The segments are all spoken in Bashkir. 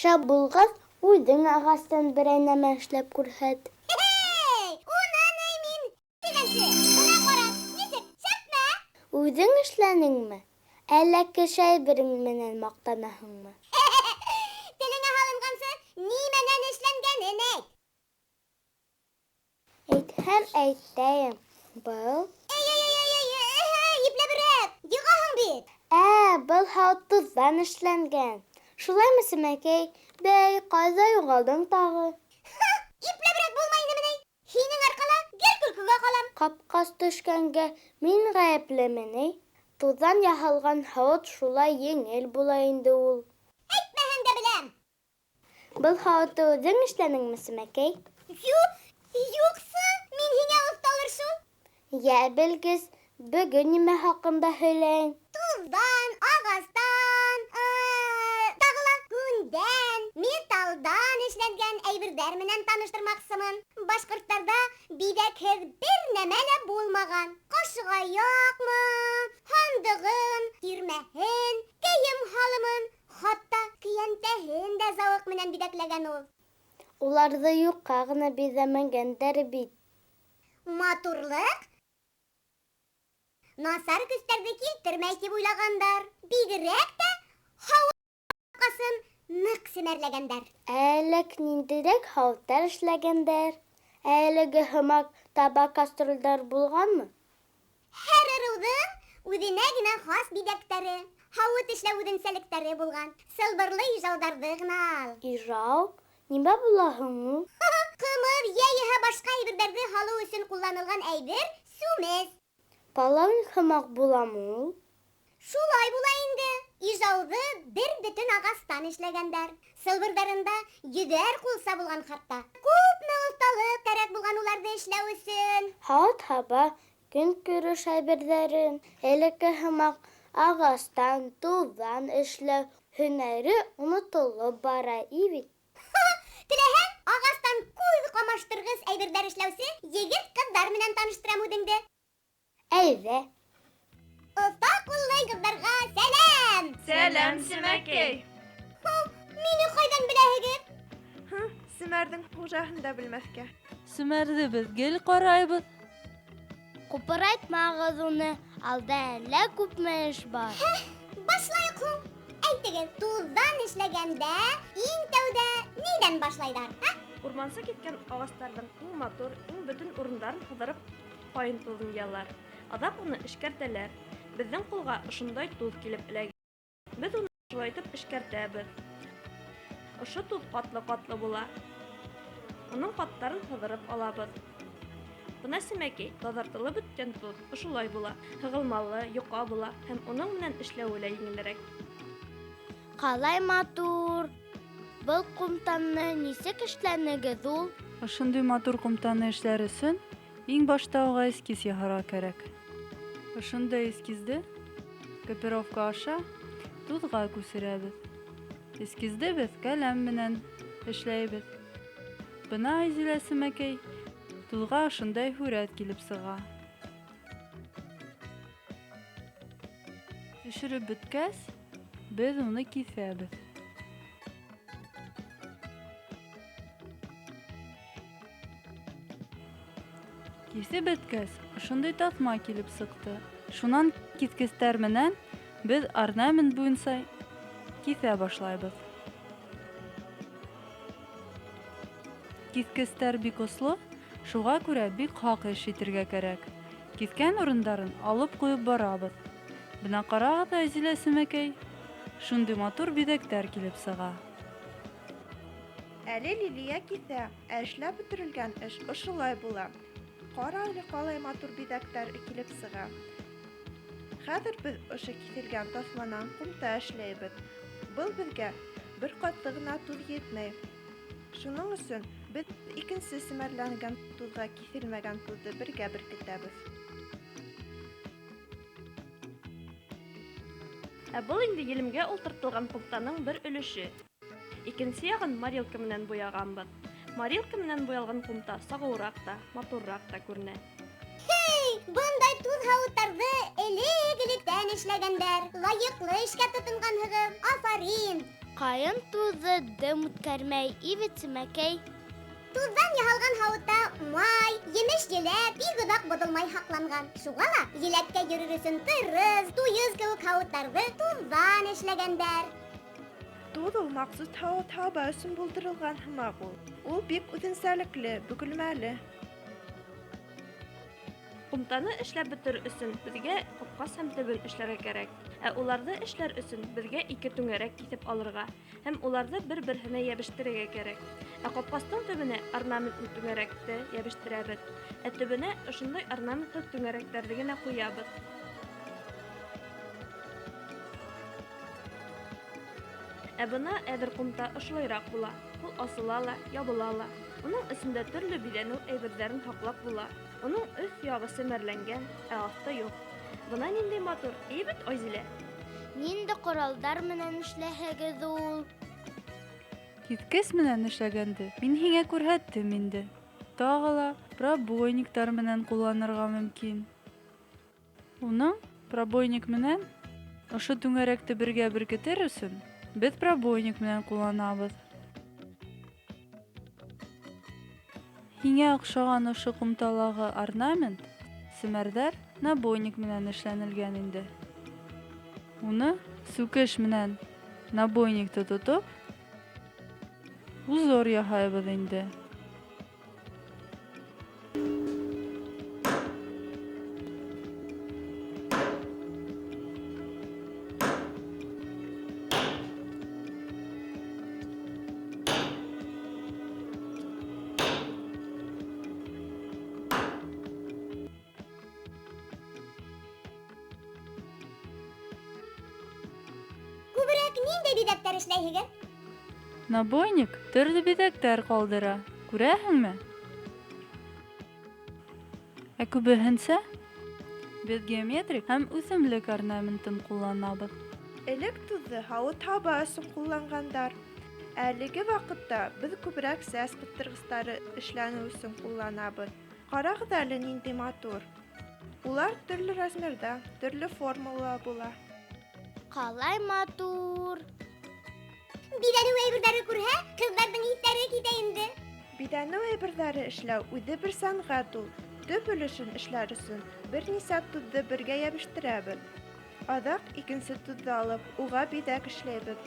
Шәп булғас, үҙең ағастан берәй нәмә эшләп күрһәт. Һей, уны ни мин тигәнсе, бына ҡара, нисек, шәпме? Үҙең эшләнеңме, әллә кеше әйберең менән маҡтанаһыңмы? Телеңә һалынғансы, нимәнән эшләнгәнен әйт. Әйтһәм әйтәйем, был... Эй-эй-эй-эй-эй, ипләберәк, йығаһың бит. Ә, был һауыт туҙҙан эшләнгән. Шулаймы, Сәмәкәй? Бәй, ҡайҙа юғалдың тағы? Ха, ипләберәк булмай инеме ни? Һинең арҡала гел көлкөгә ҡалам. Ҡапҡас төшкәнгә мин ғәйеплеме ни? Туҙҙан яһалған һауыт шулай еңел була инде ул. Әйтмәһәң дә беләм. Был һауытты үҙең эшләнеңме, Сәмәкәй? Юҡ, юҡсы, мин һиңә оҫталыр шул. Йә, белгес, бөгөн нимә хаҡында һөйләйең? Туҙҙан, ағастан, тағы ла күндән, металдан эшләнгән әйберҙәр менән таныштырмаҡсымын. Башҡорттарҙа биҙәкһеҙ бер нәмә лә булмаған. Ҡашығаяҡмы, һандығын, тирмәһен, кейем-һалымын, хатта көйәнтәһен дә зауыҡ менән биҙәкләгән ул. Уларҙы юҡҡа ғына биҙәмәгәндәр бит. Матурлыҡ насар көстәрҙе килтермәй тип уйлағандар. Бигерәк тә һауыт ҡапҡасын ныҡ семәрләгәндәр. Ә элек ниндәйерәк һауыттар эшләгәндәр? Ә әлеге һымаҡ таба-кастрюлдәр булғанмы? Һәр ырыуҙың үҙенә генә хас биҙәктәре, һауыт эшләү үҙенсәлектәре булған. Сылбырлы ижауҙарҙы ғына ал. Ижау? Нимә була һуң ул? Ҡымыҙ йә иһә башҡа әйберҙәрҙе һалыу өсөн ҡулланылған әйбер сүмес. Половник һымаҡ буламы ул? Шулай була инде. Ижауҙы бер бөтөн ағастан эшләгәндәр. Сылбырҙарында йөҙәр ҡулса булған хатта. Күпме оҫталыҡ кәрәк булған уларҙы эшләү өсөн. Һауыт-һаба, көнкүреш әйберҙәрен элекке һымаҡ ағастан, туҙҙан эшләү һөнәре онотолоп бара бит. Теләһәң, ағастан күҙ ҡамаштырғыс әйберҙәр эшләүсе егет-ҡыҙҙар менән таныштырам үҙеңде. Әйҙә. Оҫта ҡуллы ҡыҙҙарға сәләм! Сәләм, Сәмәкәй! Мине ҡайҙан беләһегеҙ? Һы, Семәрҙең хужаһын да белмәҫкә. Семәрҙе беҙ гел ҡарайбыҙ. Ҡупырайтмағыҙ уны, алда әллә күпме эш бар. Башлайыҡ һуң. Әйтегеҙ, туҙҙан эшләгәндә иң тәүҙә ниҙән башлайҙар? Ә? Урмансы киҫкән ағастарҙың иң матур, иң бөтөн урындарын һыҙырып ҡайын туҙын йыялар. Аҙаҡ уны эшкәртәләр. Беҙҙең ҡулға ошондай туҙ килеп эләгә. Беҙ уны шулай итеп эшкәртәбеҙ. Ошо туҙ ҡатлы-ҡатлы була. Уның ҡаттарын һыҙырып алабыҙ. Бына Сәмәкәй, таҙартылып бөткән туҙ ошолай була. Һығылмалы, йоҡа була һәм уның менән эшләүе лә еңелерәк. Ҡалай матур! Был ҡумтаны нисек эшләнегеҙ ул? Ошондай матур ҡумтаны эшләр өсөн иң башта уға эскиз яһарға кәрәк. Ошондай эскизды копировка аша туҙға күсерәбеҙ. Эскизды беҙ ҡәләм менән эшләйбеҙ. Бына Айзилә Сәмәкәй, туҙға ошондай һүрәт килеп сыға. Төшөрөп бөткәс, беҙ уны киҫәбеҙ. Киҫеп бөткәс, ошондай таҫма килеп сыҡты. Шунан киҫкестәр менән беҙ орнамент буйынса киҫә башлайбыҙ. Киҫкестәр бик осло, шуға күрә бик һаҡ эш итергә кәрәк. Киҫкән урындарын алып ҡуйып барабыҙ. Бына ҡарағыҙ, Айзилә Сәмәкәй, шундай матур биҙәктәр килеп сыға. Әле Лилиә киҫә, ә эшләп бөтөрөлгән эш ошолай була. Ҡара әле ҡалай матур биҙәктәр килеп сыға. Хәҙер беҙ ошо киҫелгән таҫманан ҡумта эшләйбеҙ. Был беҙгә бер ҡатлы ғына туҙ етмәй. Шуның өсөн беҙ икенсе семәрләнгән туҙға киҫелмәгән туҙҙы бергә беркетәбеҙ. Ә был инде елемгә ултыртылған ҡумтаның бер өлөшө. Икенсе яғын морилка менән буяғанбыҙ. Морилка менән буялған ҡумта сағыуыраҡ та, матурыраҡ та күренә. Һей, бындай туҙ һауыттарҙы элек-электән эшләгәндәр. Лайыҡлы эшкә тотонғанһығыҙ. Афарин! Ҡайын туҙы дым үткәрмәй, ивет Сәмәкәй. Туҙҙан яһалған һауытта май, емеш-еләк бик оҙаҡ боҙолмай һаҡланған. Шуға ла еләккә йөрөр өсөн тырыз, туйыз кеүек һауыттарҙы туҙҙан эшләгәндәр. Туҙ ул махсус һауыт-һаба өсөн булдырылған һымаҡ ул. Ул бик үҙенсәлекле, бөгөлмәле. Ҡумтаны эшләп бөтөр өсөн беҙгә ҡапҡас һәм төбөн эшләргә кәрәк. Ә уларҙы эшләр өсөн беҙгә ике түңәрәк киҫеп алырға һәм уларҙы бер-береһенә йәбештерергә кәрәк. Ә ҡапҡастың төбөнә орнаментлы түңәрәкте йәбештерәбеҙ. Ә төбөнә ошондай орнаментлы түңәрәктәрҙе генә ҡуябыҙ. Ә бына әҙер ҡумта ошолайраҡ була. Ул асыла ла, ябыла ла. Уның эсендә төрлө биҙәнеү әйберҙәрен һаҡлап була. Уның өҫ яғы семәрләнгән, ә аҫты юҡ. Бына ниндәй матур, эйе бит, Айзилә? Ниндәй ҡоралдар менән эшләһәгеҙ ул? Киҫкес менән эшләгәнде мин һиңә күрһәттем инде. Тағы ла пробойниктар менән ҡулланырға мөмкин. Уның пробойник менән ошо түңәрәкте бергә беркетер өсөн беҙ пробойник менән ҡулланабыҙ. Һиңә оҡшаған ошо ҡумталағы орнамент семәрҙәр набойник менән эшләнелгән инде. Уны сүкеш менән набойникты тотоп, узор яһайбыҙ инде. Күберәк ниндәй биҙәктәр эшләйһегеҙ? Набойник төрлө биҙәктәр ҡалдыра, күрәһеңме? Ә күбеһенсә беҙ геометрик һәм үҫемлек орнаментын ҡулланабыҙ. Элек туҙҙы һауыт-һаба өсөн ҡулланғандар. Әлеге ваҡытта беҙ күберәк сәс ҡыҫтырғыстары эшләнеү өсөн ҡулланабыҙ. Ҡарағыҙ әле ниндәй матур. Улар төрлө размерҙа, төрлө формала була. Ҡалай матур. Биҙәнеү әйберҙәре күрһә, ҡыҙҙарҙың иҫтәре китә инде. Биҙәнеү әйберҙәре эшләү үҙе бер сәнғәт ул. Төп өлөшөн эшләр өсөн бер нисә туҙҙы бергә йәбештерәбеҙ. Аҙаҡ икенсе туҙҙы алып, уға биҙәк эшләйбеҙ.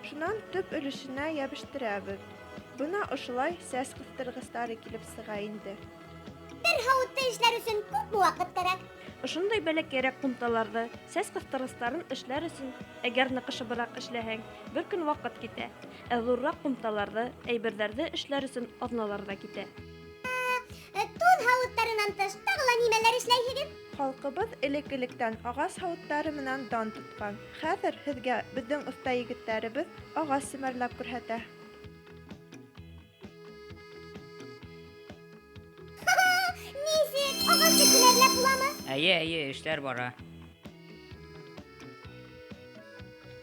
Шунан төп өлөшөнә йәбештерәбеҙ. Бына ошолай сәс ҡыҫтырғыстары килеп сыға инде. Бер һауытты эшләр өсөн күпме ваҡыт кәрәк? Ошондай бәләкәйерәк ҡумталарҙы, сәс ҡыҫтырғыстарын эшләр өсөн, әгәр ныҡышыбыраҡ эшләһәң, бер көн ваҡыт китә. Ә ҙурыраҡ ҡумталарҙы, әйберҙәрҙе эшләр өсөн аҙналар ҙа китә. Туҙ һауыттарынан тыш тағы ла нимәләр эшләйһегеҙ? Халҡыбыҙ элек-электән ағас һауыттары менән дан тотҡан. Хәҙер һеҙгә беҙҙең оҫта егеттәребеҙ ағас семәрләп күрһәтә. Нисек? Ағасты семәрләп буламы? Эйе, эйе, эштәр бара.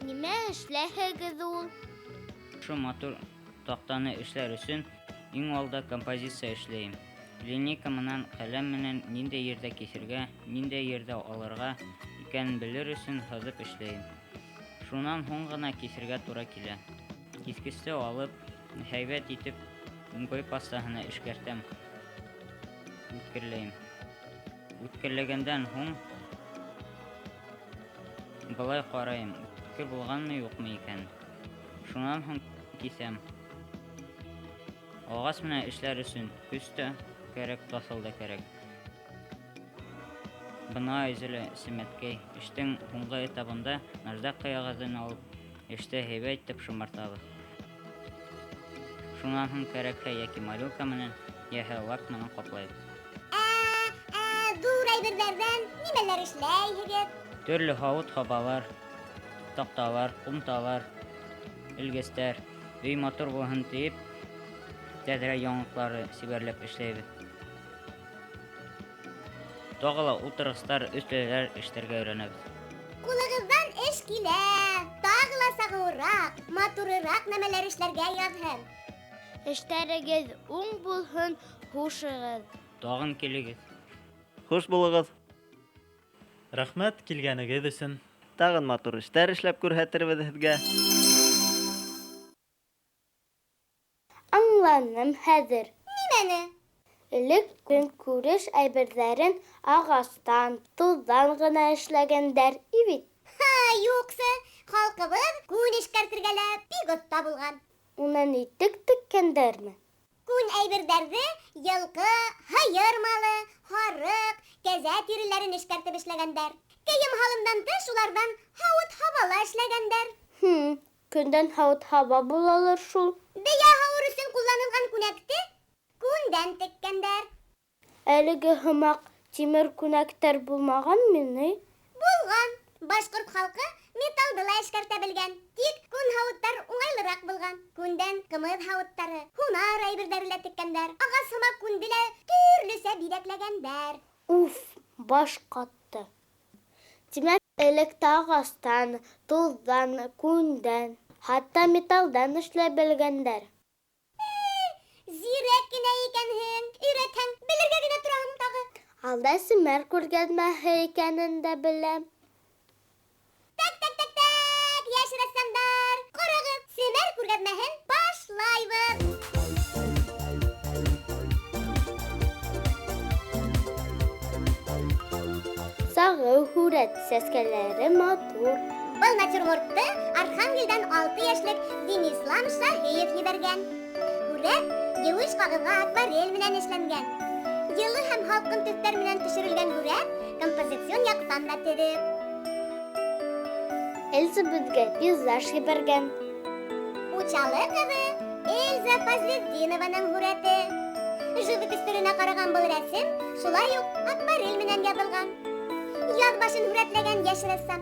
Нимә эшләйһегеҙ ул? Ошо матур таҡтаны эшләр өсөн иң алда композиция эшләйем. Линейка менән, ҡәләм менән ниндәй ерҙә киҫергә, ниндәй ерҙә алырға икәнен белер өсөн һыҙып эшләйем. Шунан һуң ғына киҫергә тура килә. Киҫкесте алып, һәйбәт итеп гой пастаһына эшкәртәм, үткерләйем. Үткерләгәндән һуң былай ҡарайым, үткер булғанмы, юҡмы икән. Шунан һуң киҫәм. Ағас менән эшләр өсөн көс тә кәрәк, таҫыл да кәрәк. Бына Айзилә Сәмәткәй, эштең һуңғы этабында наждаҡ ҡаяғыҙын алып, эште һәйбәт итеп шымартабыҙ. Шунан һуң кәрәкһә йәки морилка менән, йәһә лак менән ҡаплайбыҙ. Ҙур әйберҙәрҙән нимәләр эшләйһегеҙ? Төрлө һауыт-һабалар, таҡталар, ҡумталар, элгестәр, өй матур булһын тиеп, тәҙрә яңаҡлары сибәрләп эшләйбеҙ. Тағы ла ултырғыстар, өҫтәлдәр эшләргә өйрәнәбеҙ. Ҡулығыҙҙан эш килә. Тағы ла сағыуыраҡ, матурыраҡ нәмәләр эшләргә яҙһын. Эштәрегеҙ уң булһын, хушығыҙ. Тағын килегеҙ. Хуш булығыҙ. Рәхмәт килгәнегеҙ өсөн. Тағын матур эштәр эшләп күрһәтербеҙ һеҙгә. Аңланым хәҙер. Нимәне? Элек көнкүреш әйберҙәрен ағастан, туҙҙан ғына эшләгәндәр бит. Ха, юҡсы, халҡыбыҙ күн эшкәртергә лә бик оҫта булған. Унан итек теккәндәрме? Күн әйберҙәрҙе йылҡы, һыйыр малы, һарыҡ, кәзә тиреләрен эшкәртеп эшләгәндәр. Кейем-һалымдан тыш уларҙан һауыт-һаба ла эшләгәндәр. Хм, күндән һауыт-һаба булалыр шул. Бейә һауыр өсөн ҡулланылған күнәкте күндән теккәндәр. Әлеге һымаҡ тимер күнәктәр булмағанмы ни? Булған. Башҡорт халҡы металды ла эшкәртә белгән. Тик күн һауыттар уңайлыраҡ булған. Күндән ҡымыҙ һауыттары, һунар әйберҙәре лә теккәндәр. Ағас һымаҡ күнде лә төрлөсә биҙәкләгәндәр. Уф, баш ҡатты. Тимәк, элек тә ағастан, туҙҙан, күндән, хатта металдан эшләй белгәндәр. Зирәк кенә икәнһең, өйрәтһәң, белергә генә тораһың тағы. Алда семәр күргәҙмәһе икәнен дә беләм. Так, так, так, так, йәш рәссамдар, ҡарағыҙ, семәр күргәҙмәһен башлайбыҙ. Сағыу һүрәт, сәскәләре матур. Был натюрмортты Архангелдән 6 йәшлек Динислам Шаһиев ебәргән. Һүрәт еүеш ҡағыҙға акварель менән эшләнгән. Йылы һәм һалҡын төҫтәр менән төшөрөлгән һүрәт композицион яҡтан да төҙөк. Эльза беҙгә пейзаж ебәргән. Учалы ҡыҙы Эльза Фазлетдинованың һүрәте. Живопись төрөнә ҡараған был рәсем шулай уҡ акварель менән яҙылған. Яҙ башын һүрәтләгән йәш рәссам.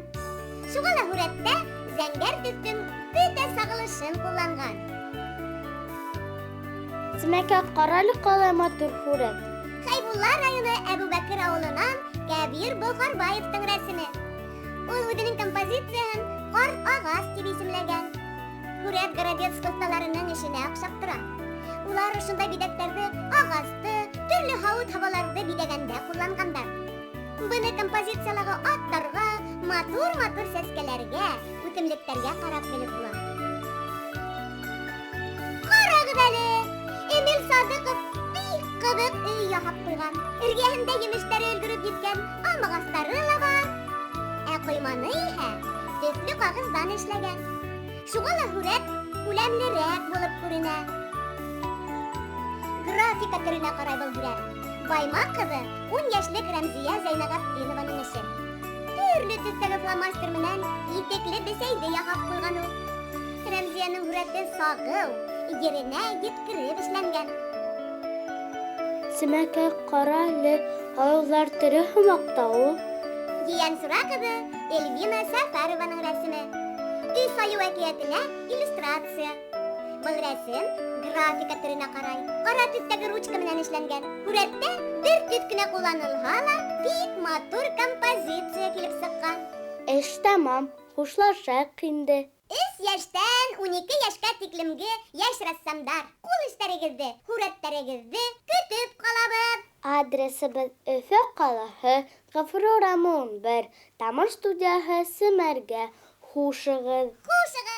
Шуға ла һүрәттә зәңгәр төҫтөң бөтә сағылышын ҡулланған. Тимәк, ҡара әле ҡалай матур һүрәт. Хәйбулла районы Әбүбәкер ауылынан Кәбир Бохарбаевтың рәсеме. Ул үҙенең композицияһын Ҡарт ағас тип исемләгән. Һүрәт Городецк оҫталарының эшенә оҡшап тора. Улар ошондай биҙәктәрҙе ағасты, төрлө һауыт-һабаларҙы биҙәгәндә ҡулланғандар. Быны композициялағы аттарға, матур-матур сәскәләргә, үҫемлектәргә ҡарап белеп була. Ҡарағыҙ әле! Эмил Садыҡов бик ҡыҙыҡ өй яһап ҡуйған. Эргәһендә емештәре өлгөрөп еткән алма ағастары ла бар. Ә ҡойманы иһә төҫлө ҡағыҙҙан эшләгән. Шуға ла һүрәт күләмлерәк булып күренә. Графика төрөнә ҡарай был һүрәт. Баймаҡ ҡыҙы 10 йәшлек Рәмзиә Зәйнәғәбдинованың эше. Төрлө төҫтәге фломастер менән итекле бесәйҙе яһап ҡуйған ул. Рәмзиәнең һүрәте сағыу, еренә еткереп эшләнгән. Сәмәкәй, ҡара әле, айыуҙар тере һымаҡ та ул. Ейәнсура ҡыҙы Эльвина Сәфәрованың рәсеме. Өс айыу әкиәтенә иллюстрация. Был рәсем графика төрөнә ҡарай. Ҡара төҫтәге ручка менән эшләнгән. Һүрәттә бер төҫ кенә ҡулланылһа ла, бик матур композиция килеп сыҡҡан. Эш тамам, хушлашайыҡ инде. 3 йәштән 12 йәшкә тиклемге йәш рәссамдар, ҡул эштәрегеҙҙе, һүрәттәрегеҙҙе көтөп ҡалабыҙ. Адресыбыҙ Өфө ҡалаһы, Ғафури урамы 11, Тамыр студияһы, Семәргә. Хушығыҙ. Хушығыҙ.